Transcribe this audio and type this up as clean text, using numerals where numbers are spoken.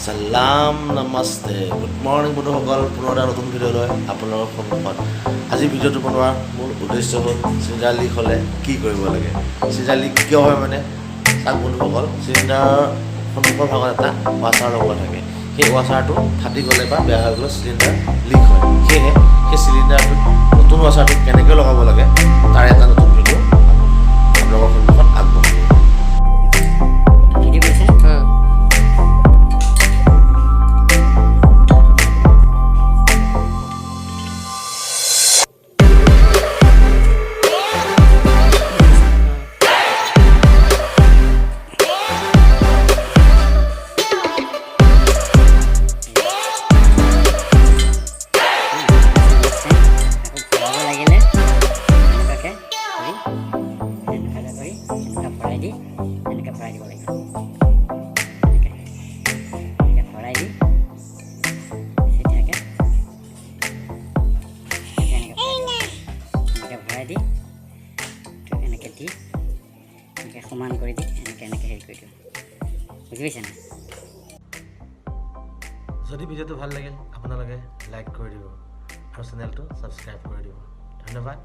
চালাম, namaste, good morning বন্ধুসকল। পুনৰ এটা নতুন ভিডিঅ' লৈ আপোনালোকৰ সন্মুখত। আজি ভিডিঅ'টো বনোৱাৰ মূল উদ্দেশ্য হ'ল চিলিণ্ডাৰ লিক হ'লে কি কৰিব লাগে, চিলিণ্ডাৰ লিক কিয় হয়। মানে চাওক বন্ধুসকল, চিলিণ্ডাৰৰ সন্মুখৰ ভাগত এটা ৱাছাৰ লগোৱা থাকে। সেই ৱাছাৰটো ফাটি গ'লে বা বেয়া হৈ গ'লে চিলিণ্ডাৰ লিক হয়। সেয়েহে সেই চিলিণ্ডাৰটোত নতুন ৱাছাৰটো কেনেকৈ লগাব লাগে, তাৰে এটা নতুন ভিডিঅ' আপোনালোকৰ সন্মুখত আগবঢ়াব। ভিডিঅ' কৰিছে। আকৌ ভৰাব লাগিলে এনেকুৱাকৈ কৰি, এনেকুৱাকৈ কৰি, এনেকুৱা ভৰাই দি, এনেকৈ ভৰাই দিব লাগিব। এনেকৈ এনেকৈ ভৰাই দি চিধাকৈ এনেকৈ ভৰাই দিব। এনেকৈ ভৰাই দি তো এনেকৈ দি, এনেকৈ সমান কৰি দি, এনেকৈ এনেকৈ হেৰি কৰি দিওঁ। বুজি পাইছে নাই? যদি ভিডিঅ'টো ভাল লাগিল, আপোনালোকে লাইক কৰি দিব আৰু চেনেলটো ছাবস্ক্ৰাইব কৰি দিব। ধন্যবাদ।